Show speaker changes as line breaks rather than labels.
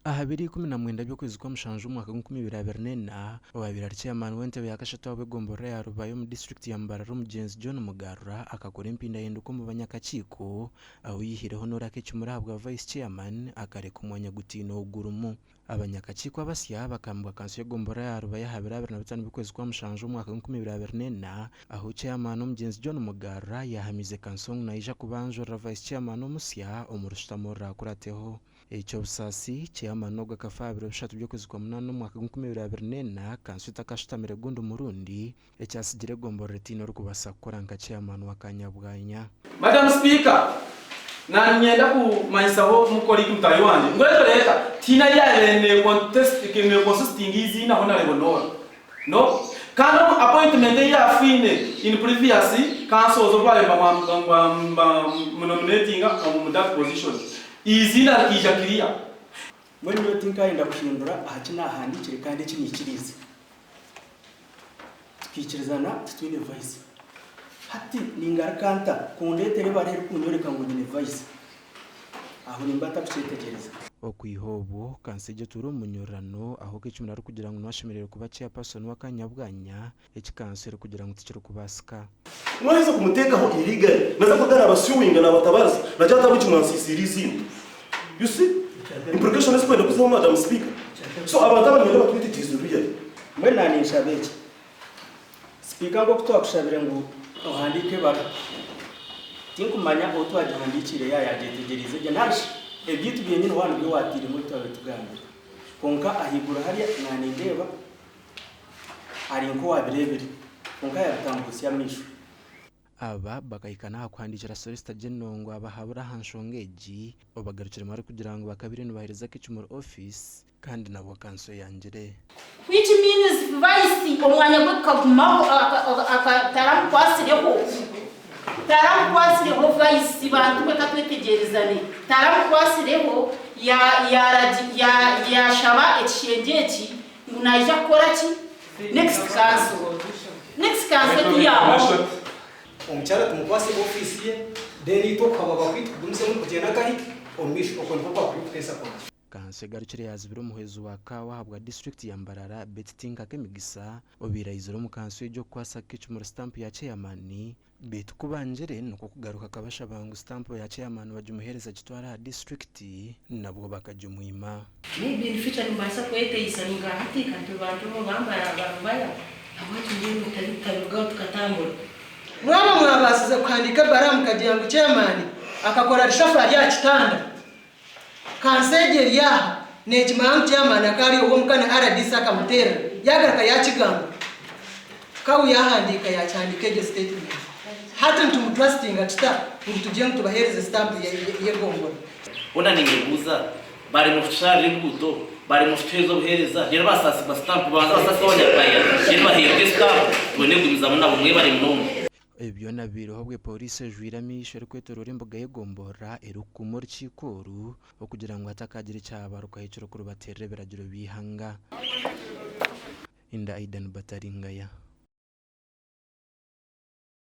Aha biro 19 by'okwezi kwa mushanju omwaka gw'enkumi ibiri abiri n'ena, owaabaire ari chairman w'entebe ya kashatu ahabw'egomborora ya Rubaya omu disiturikiti ya Mbarara omugyenzi John Mugarura akakora empindahinduka omu banyakakiiko ahu yaihireho Norah Kekimura ahabwa vice chairman akareka omwanya gutaine ou gurimu. Abanyakakiiko abasya bakambibwa kanso y'egomborora ya Rubaya aha biro 25 by'okwezi kwa mushanju omwaka gw'enkumi ibiri abiri n'ena ahu chairman omugyenzi John Mugarura yaahamiize kanso ngu naija kubanjurira vice chairman omusya omu rushutamo oruraakurateho. Eky'obusaasi, chairman ogu akafa aha biro 3 by'okwezi kwa munaana omwaka gw'enkumi ibiri abiri n'ena kanso etakashutamire gundi murundi ekyatsigire egomborora etaine orikubaasa kukora nka chairman wa Kanyabwanya.
Madam Speaker, nanyenda kumanyisaho omukoligi mutaahi wangye ngu egyo leeta tihaine ahu yaabaire neeconsistinga eiziina Honourable Noor. No. Kandi omu appointment ei yaafiine in previous councils obu baabaire nibamunominatinga omu that position, eiziina rikaija clear.
Mbwenu nyowe tinkayenda kuhindura aha ki naahandiikire kandi eki naikiriize. Tukaikirizana titwine vice. Hati ningaruka nta kundeetera ebaruha erikunyoreka ngu nyine vice? Aho nimba ntakukyetegyereza.
Okwiha obwo, Kansegye atuura omu munyururano ahu Kekimura arikugira ngu niwe ashemereire kuba chairperson w'akanyabwanya, eki kanso erikugira ngu tikirikubaasika.
Mwaheza kumuteekaho illegally, naza kuruga nabasuinga nabatabariza, nagira ati ahabw'enki mwansiisiire eiziina? You see implication ezikwenda kuzaho Madam Speaker? So abantu aba niinyenda batwetegyereze really.
Mbwenu na ninshaba eki, Sipiika nk'oku twakushabire ngu ohandiike ebaruha, tinkumanya ou twagihandiikiire yaaba yagyetegyereize gye nari shi ebyaitu byenyini waaba nibyo waatairemu ebi twabaire tugambire. Kwonka ahaiguru hariya na nindeeba ari nk'owaabireebire kwonka yaabitambuutsya amaisho.
Aba bakahika n'aha kuhandiikira Solicitor General ngu abahabure aha nshonga egi, obagarukiremu arikugira ngu bakabaire nibaheereza Kekimuri Office kandi nabwo kanso eyangire.
Which means vice omwanya gwe gukagumaho taramukwasireho taramukwasireho vice bantu mwe katwetegyerezane taramukwasireho yashaba ekishengye eki ngu naija kukora ki next council next council tiyabaho.
Omukyara tumukwase ofiisi ye then itwe okuhababa kwaitu kugumizeemu nikugyenda nkahi? Omu maisho. Okwo nikwo kwakuri okuteesa kwangye.
Kanso egarukire yaazibira omuhwezi wa kaawa ahabwa disiturikiti ya Mbarara, Betty Tinka Kemigisa, obaire aizire omu kanso egyo kukwasa Kekimuri sitampu ya ceyamaani, beitu ku bangire nikwo kugaruka akabashaba ngu sitampu ya ceyamaani bagimuheereze agitware aha disiturikiti nabwo bakagimwima.
Maybe in future nimbaasa kweteisa nka hati ka turi bantu ba Rubaya ahabwaki mbwenu tutabirugaho tukatambura.
Mwaba mwabaasize kuhandiika ebaruha mukagira ngu chairman akakora reshuffle ari aha kitanda, Kanso egyo eri aha nekimanya ngu chairman akaba ari ow'omuka na rdc akamuteerera yagaruka yakigamba Kau yahandiika yakihandiika egyo statement. Hati nitumutrustinga tuta ngu tugye ngu tubaheereze stamp y'egombora?
Hoona ninyebuuza, baremwa kutusharira enguuto, baremwa kutuheereza obuheereza, reero basaasibwa sitampu, babanze basaase abanyarwaya, reero baheebwe sitampu tubone kugumizamu nabo. Mwebare munonga.
Ebi byona bibaireho obwe Pooriisi ejwire amaisho erikwetoroora embuga y'egomborora erikukuuma orukiiko oru okugira ngu hatakaagira ekyabarukaho ekirikurubatirira ebiragiro by'eihanga. Inda Aidan Bataringaya.